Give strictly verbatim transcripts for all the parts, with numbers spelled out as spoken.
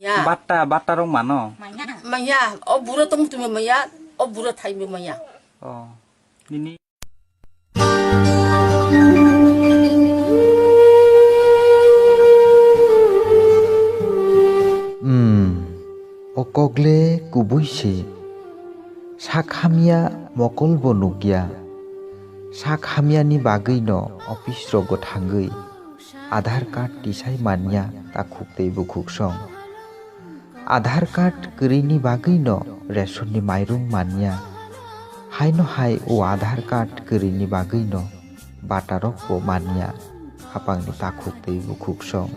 Ya. Batta, batta rok mano? Maya, o buro tong tumi maya, o buro thai mi maya. Oh. Nini. Hmm. O kokle kubui se. Sak hamya mokol bo nukya. Sak hamyani bagwi no office rogo thangwi Aadhaar card tisai manya takhuk tei bukhuk song. Aadhaar card kwrwini bagwi no ration ni mairung manya. Haino hai o Aadhaar card kwrwini bagwi no bata rok bo manya. Hapang ni takhuk tei bukhuk song.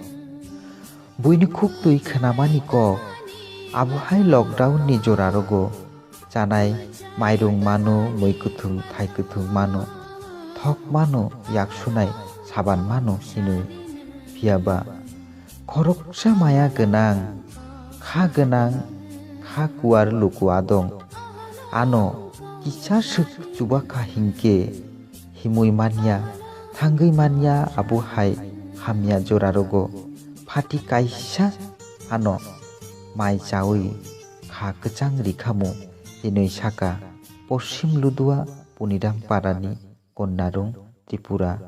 Buini khuk twi khwnamani kok. Abo hai lockdown ni jora rogo chanai mairung mano, mui kwthwng, thai kwthwng mano, thok mano, yak sunai saban mano hinwi. Phiya ba khoroksa maya gwnang, kha gwnang, kha kuar luku adong. Ano kisa swk chuba kha hinkhe himwi manya, thangwi manya abo hai hamya jora rogo. Phati kaisa ano mai chawi kha kwchang rikhamu hinwi saka Poschim Ludua Puniram Parani Konnarung Tripura.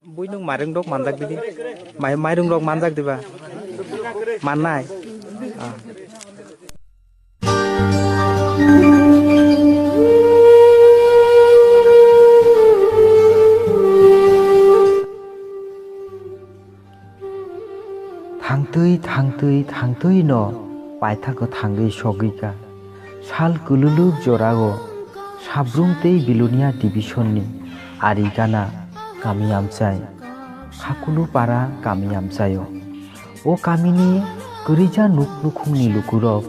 Buinung mairung rok manjak didi. Mai-, mairung rok manjak diba? Mannai? Ah. Thangtwi, thangtwi, thangtwi no paithago thangwi sogwi ka. Sal kwlwlwk jorao Sabrum tei Bilonia division ni Arigana kami amchai, Khakulu para kami amchaio. O kamini kwrwija nuk nukhungni lukurok,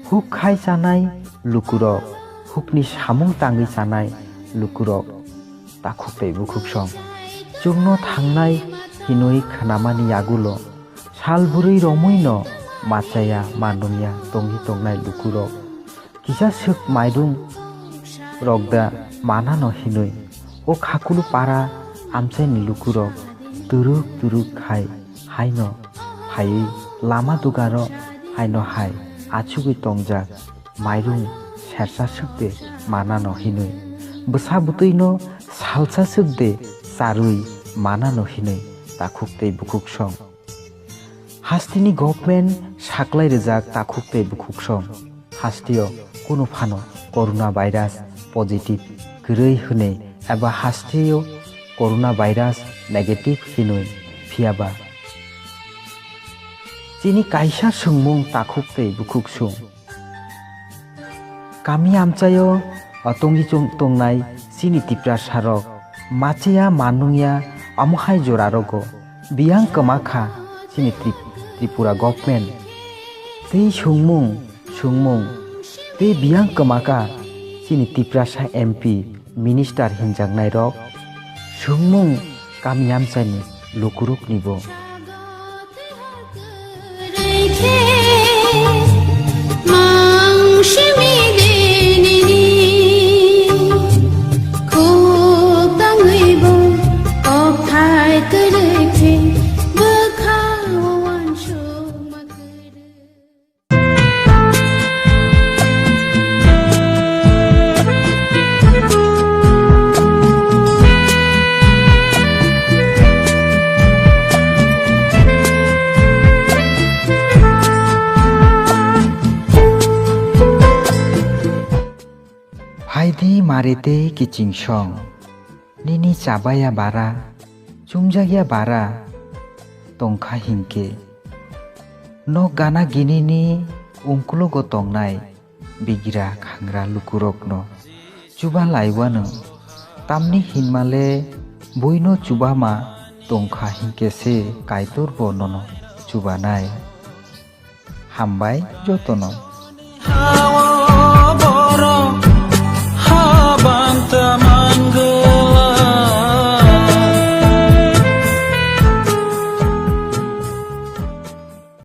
huk khai chanai lukurok, hukni samung tangwi chanai lukurok, takhuk tei bukhuk song. Chwngno thangnai hinwi khnamani yagulo sal bwrwi romwi no machaya manungya tongwi tongnai lukurok. Kisa swk mairung rok da manano hinwi o Khakulu para amchaini lukurok twrwk twrwk khai haino phaiwi lama dugaro haino hai achugwi tongjak mairung sersa swk de manano hinwi, bwsa bwtwino salsa swk de charwi manano hinwi takhuk tei bukhuk song. Hasteni government saklai rijak takhuk tei bukhuk song. Hasteo kunu phano corona virus positive kwrwi hwnwi eba hasteo corona virus negative hinwi, phiya ba chini kaisa swngmung takhuk tei bukhuk song. Kami amchaio tongwi chung tongnai chini Tiprasa rok machaya manungya, omo hai jora rogo biyang kwma kha chini Trip-, Tripura government. Tei sungmung, sungmung, tei biyang kwma kha chini Tiprasa M P, minister hinjaknai rok. Sungmung kami amchaini lukurok nibo. Phaidi mare tei kiching song. Nini chabaya bara, chumjakya bara tongkha hinkhe, nok gana ginini ungkulugo tongnai bigra khangra lukurokno chuba laiwano, tamni hinmale buino chubama tongkha hinkhe se Kaitorbo nono chubanai. Hambai jotono.